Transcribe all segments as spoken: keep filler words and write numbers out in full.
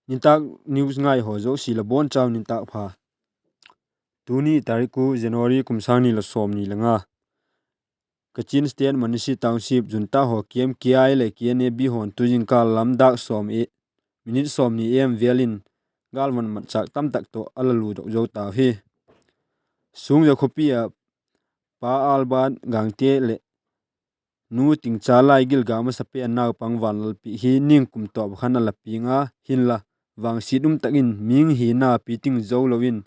Nitâk news ngaihaw zosia la bawn chau nitâk pha. Tuni tarik kua January kum sâng ni leh sawmni le nga, Kachin State Manasi Township junta haw K M K I leh K N A B haw'n tu zingkâl lam dâk sawm, minute sawmni em vêl in gâlvan matchâk tamtak tawh a la ludok zo tau hi. Sungja khawpi ah Pa Albert Gangte leh Nu Tingchalai Gilga masapen naupang Vanlalpi hi ningkum tawp khan a la piang a, hinla vangsiat um tak in mihing hina piting zo lo in,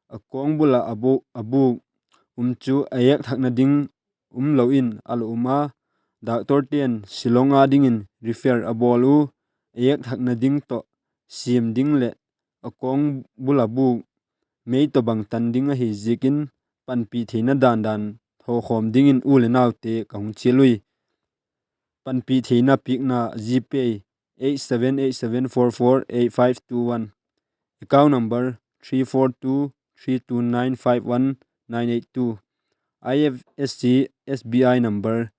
a kawng bul ah a bûk um chu a êkthakna ding um lo in a la um a, doctorte'n Shillong â dingin refer a bawl u, a êkthakna ding tawh siam ding leh a kawng bul a bûk mei tawhbang tan ding ahi ziakin panpi theina dan dan thawkhawm dingin u leh naute ka hung chial ui. Panpi theina piakna GPay eight seven eight seven four four eight five two one, account number three four two three two nine five one nine eight two, IFSC SBI number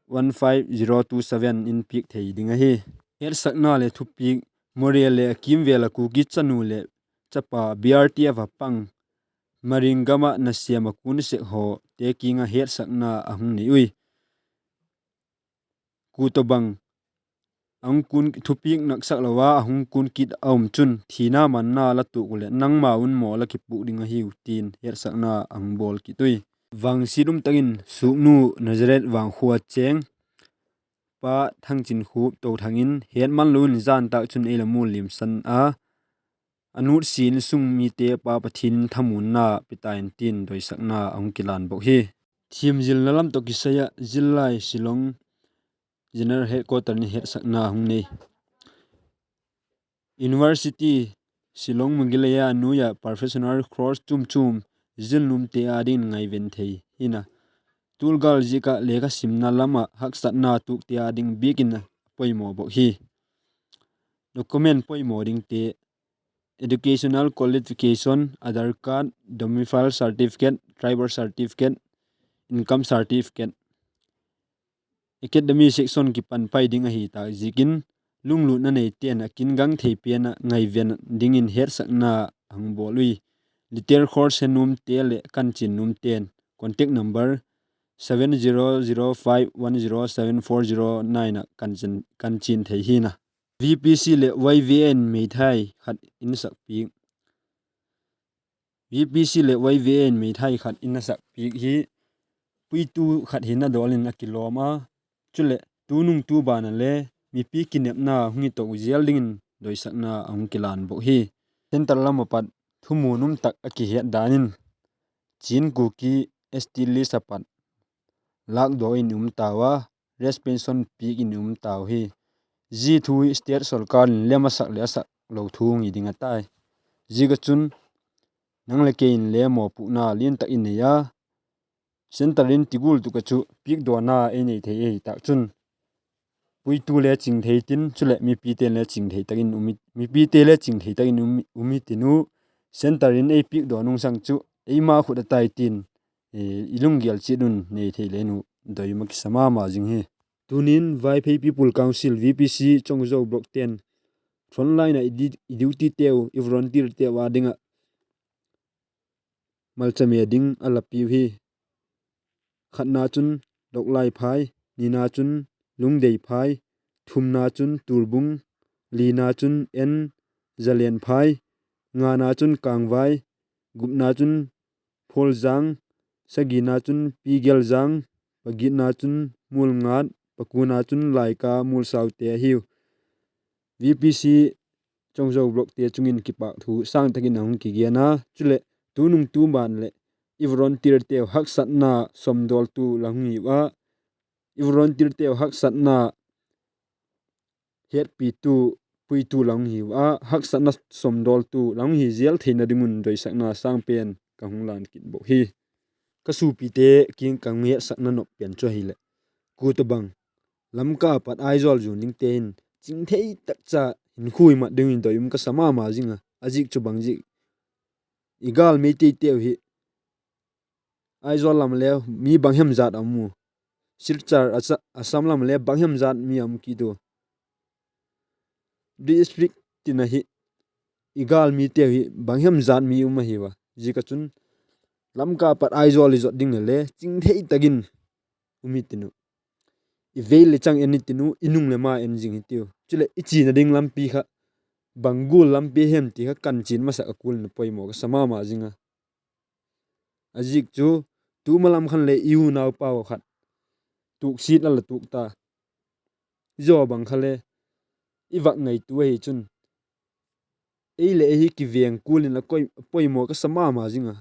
one five zero two seven in piak thei ding ahi. Hetsakna leh thupiak: Moreh leh a kîmvêl ah Kuki chanu leh chapa BRTF ah pang Maring gam ah nasêm ah kun sek hawte kiang ah hetsakna a hung nei ui. Kua tawhbang thupiak naksak lo a a hung kun kit a um chun thina manna la tuak uh leh nangma un maw la kipuak ding ahiu, ti'n hetsakna a hung bawl kit ui. Vangsiat um tak in Suknu Nazareth Vangkhua chêng Pa Thangchinkhup Tothang in het man lo in zan tâk chun ei la mualliamsan a, a nutsia insung mite Pa Pathian in thamuanna pe ta in, ti'n doisakna a hung kilan bawk hi. Thiamzilna lam tawh kisai ah zillai Shillong General Headquarter in hetsakna a hung nei. University Shillong Magillei a nuai ah professional course chuam chuam zil nuamte â dingin ngaiven thei hi'n a, tulgâl ziak ah lekha simna lam ah haksatna tuakte â ding biakin a poimaw bawk hi. Document poimaw dingte: educational qualification, Aadhaar card, domicile certificate, tribal certificate, income certificate. Academy section kipan pai ding ahi tâk ziakin lunglutna neite'n a kin gang thei pen ah ngaiven dingin hetsakna a hung bawl ui. Literature course he nuamte leh kanchian nuamte'n contact number seven zero zero five one zero seven four zero nine ah kanchian thei hi'n a. VPC leh YVA in meithai khat in sakpiak. VPC leh YVA in meithai khat in a sakpiak hi puitu khat hina dawl in a kilawm a, chuleh tunung tu ban ah le mipi kinepna hung hi to zel dingin doisakna a hung kilan bawk hi. Centre lam ah pat thumuan um tak a kihet dan in Chin Kuki ST list ah pat lâkdaw in um tau a, reservation piak in um tau hi. Zia thu hi state sorkar in lem a sak leh a sak lo thu ngi ding a tai. Ziak ah chun nang leh kei in le mawpuakna lian tak i nei a, centre in ti gual tuk ah chu piakdawna ei nei thei ahi tâk chun puitu le ching thei tin, chuleh mipite'n le ching thei tak in um, mipite le ching thei tak in um, um hi tin u, centre in ei piakdaw nung sâng chu eima khut a tai tin i lunggel chiat un nei thei le nu doi ma kisa ma ma zing hi. Tunin Vaiphei People Council, VPC, Chongzo blockte'n frontline ah i dutyteu, i volunteerteu â ding ah malchame ding a la piu hi. Khatna chun Doklaiphai, nina chun Lungdeiphai, thumna chun Turbung, lina chun N Zalenphai, ngana chun Kangvai, gupna chun Phualzang, sagina chun Pi Geljang, pagitna chun Mualngat, pakuana chun Laika Mualsaute ahiu. VPC Chongzo blockte chung in kipâk thu sâng tak in a hung kigen a, chuleh tunung tu ban leh i volunteerteu haksatna sawmdawltu la hung hiu a, i volunteerteu haksatna hetpitu, puitu la hung hiu a, haksatna sawmdawltu la hung hi zel theina ding un doisakna sâng pen ka hung lan kit bawk hi. Ka suapite kiang ka hung hetsakna nop pen chu ahileh, kua tawhbang Lamka pat Aizawl zuan dingte hin ching thei tak cha hinkhua i mat ding in doi um ka sa ma ma zing a, a ziak chu bang ziak, i gâl Meiteiteu hi Aizawl lam le mi bang hem zat a um u, Silchar, Assam lam le bang hem zat mi a um kit u. District tin ahi, i gâl miteu hi bang hem jat mi um ahi ua. Ziak ah chun Lamka pat Aizawl i zot ding le le chingthei tak in um hitin uh. I vei le chang en hitin uh, i nung leh ma en zing hitiu. Chuleh i chiana ding lampi kha bang gual lampi hem ti kha kan chian masak a kul in a poimaw ka sa ma ma zing a. A ziak chu tuma lam khan le i unaupau khat tuksiat la la tuak ta. Zia bang kha le i vak ngaitua ahi chun ei leh ei hi kiveng kul in a poimaw ka sa ma ma zing a.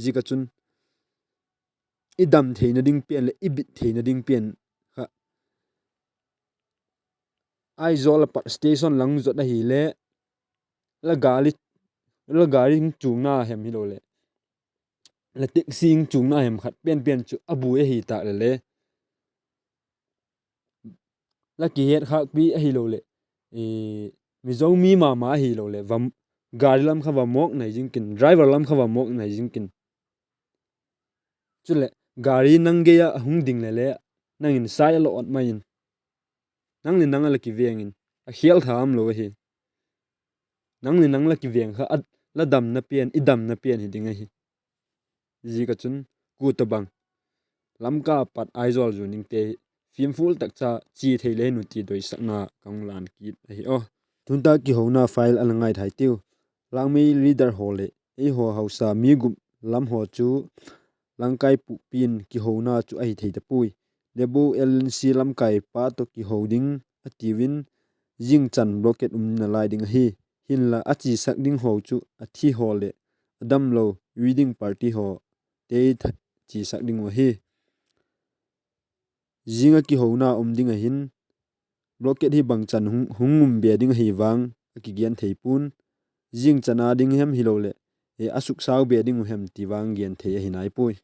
Ziak ah chun i dam theina ding pen leh i bit theina ding pen kha Aizawl a pat station lang zot ahile, la gari, la gari hung chuangna hem hiloleh, la taxi hung chuangna hem khat pen pen chu a buai ahi tak le le, la kihetkhâkpi ahiloleh, Mizo mi ma ma ahiloleh, gari lam kha va mawk nai zing kin, driver lam kha va mawk nai zing kin. Chuleh gari nang gei ah a hung ding le le, nang in side a la ot mai in, nang leh nang a la kiveng in, a khial tha umlo ahi. Nang leh nang la kiveng kha la damna pen, i damna pen hi ding ahi. Ziak ah chun kua tawhbang Lamka pat Aizawl zuan dingte hi fimful tak cha chia thei le hin u ti doisakna ka hung lan kit ahi aw. Tun tak kihouna file a la ngaithai tiu. Lâkmei leader haw leh eihaw hausa mi gup lam haw chu Langkai pukpi in kihouna chu ahi thei ta puai. Lebou L N C lamkaipa tawh kiho ding a tiu in, zingchan blockade umna lai ding ahi. Hinla a chiasak ding haw chu a thi haw leh a damlo wedding party hawte chiasak ding uh ahi. Zing ah kihouna um ding ah hin, blockade hi bangchan hung um be ding ahi vang a kigen thei pua'n, zingchan a ding hem hiloleh a suksau be ding uh hem ti vang gen thei ahi nai puai.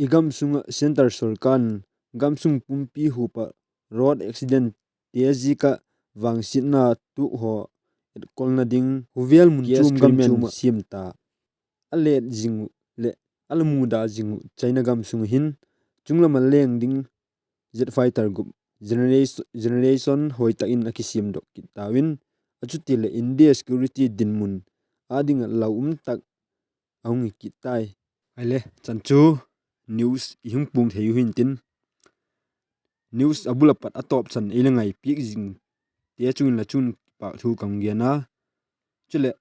I gam sung ah centre sorkar in gamsung pumpi huap ah road accidentte ziak ah vangsiatna tuak haw etkolna ding khawvel mun chuam gam in siam ta, a let zing uh leh a la muda zing uh China gam sung ah hin, chunglam a leng ding jet fighter gup generation hoi tak in a kisiamdok kit tau in, a chutileh India security dinmun â ding ah lau um tak a hung hi kit tai. Ahile chan chu news i hung puang thei u hintin, news a bul a pat a tawp chan ei la ngai piak zingte chung in la chun kipâk thu ka hung gen a. Chuleh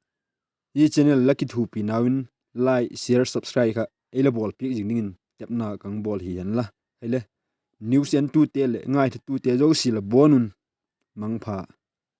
zia channel la kithupinau in like, share, subscribe kha ei la bawl piak zing dingin tepna ka hung bawl hi hen la. Ahile news entute leh ngaithatute zosia la bawn un, mangpha.